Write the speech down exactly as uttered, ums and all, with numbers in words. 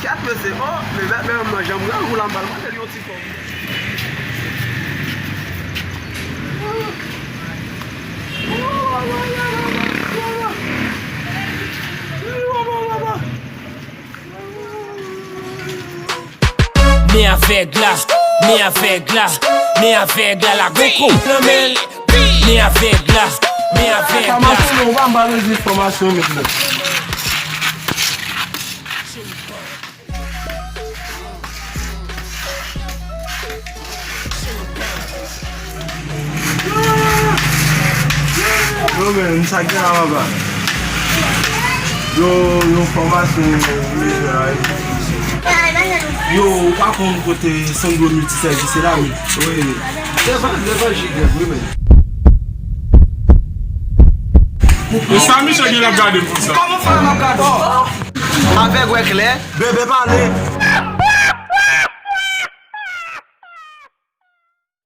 Gad mesye, oh, men gad men nan janm grangou la, m pral mande l yon ti kòb. Men avèg la, men avèg la, men avèg la, la gon kou nan men l. Men avèg la, men avèg la. Fòmasyon nou pa m pa bezwen fòmasyon men non. Yo men, sa gen la anba. Yo, yo fòmasyon yo, yo, yo, yo, ou pa konn kote Sandro Multisèvis se la men. Wi. Devan, devan jigèt, wi men. E sa misye gen l ap gade pou sa? Kòman fè l ap gade? Avèg wè klè. Bebe pale.